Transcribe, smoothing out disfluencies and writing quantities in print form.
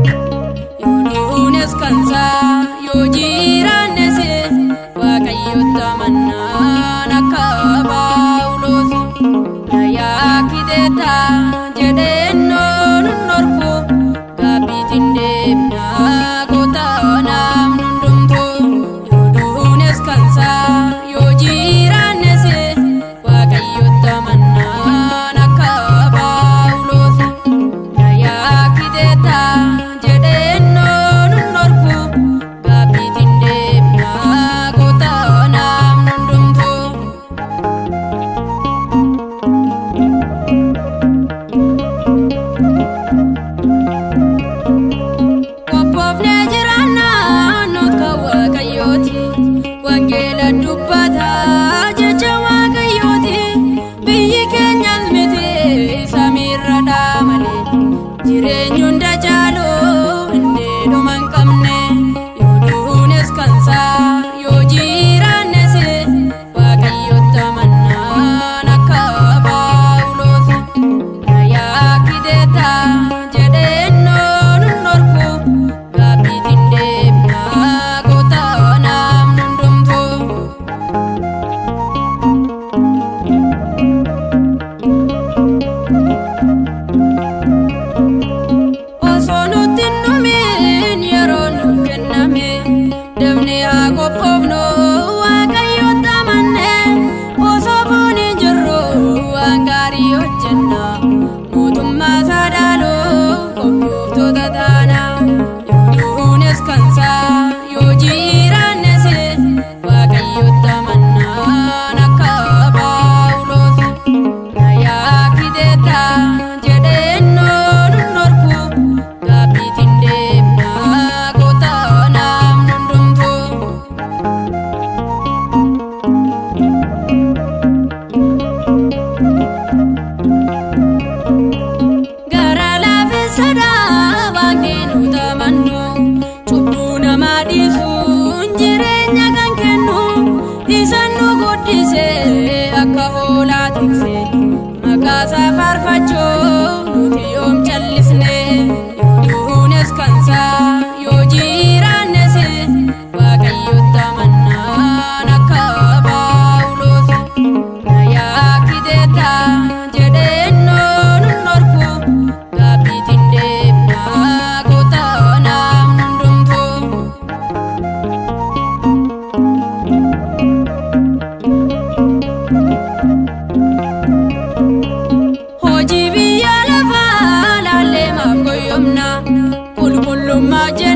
Yoo duunes kansaa yoo jiraannes Waaqayyotti amannaan akka Phaawulos na yaakiteetta jedheen nun dhorku gaabbiitiin deemnaa goota namni hundumtu. Yoo duunes kansaa yoo jiraannes Waaqayyotti amannaan akka Phaawulos na yaakiteetta jedheen nun dhorku gaabbiitiin deemnaa goota namni hundumtu. Qophoofnee jiraannaa nuti kan Waaqayyooti. Wangeela dubbataa jecha Waaqayyooti. Biyyi keenyas miti samiirra malee. Jireenyi hunda caalu inni dhuma hin qabne. Yoo duunes kansaa yoo jiraannes Waaqayyotti amannaan akka Phaawulos na yaakiteetta jedheen nun dhorku gaabbiitiin deemnaa goota namni hundumtu. Osoo nutti hin dhumin yeroo nuuf kenname dabnee haa qophoofnu Waaqayyotti amanne osoo foon hin jirru waan gaarii hojjenna mootummaa isaa dhaaluuf qophooftoota taana. Yoo duunes kansaa yoo jiraannes Waaqayyotti amannaan akka Phaawulos na yaakiteetta jedheen nun dhorku gaabbiitiin deemnaa goota namni hundumtu. Gara laafessadha Waaqni nuti amannu cubbuu namaa dhiisuun jireenya kan kennu isan nu guddise akka hoolaa tikse maqaasaa faarfachuu nuti yoom callisne. Yoo duunes kansaa yoo jiraannes Waaqayyotti amannaan akka Phaawulos na yaakiteetta jedheen nun dhorku gaabbiitiin deemnaa goota namni hundumtu. Hojii biyya lafaa laallee maaf goyyomna qulqullummaa jenna.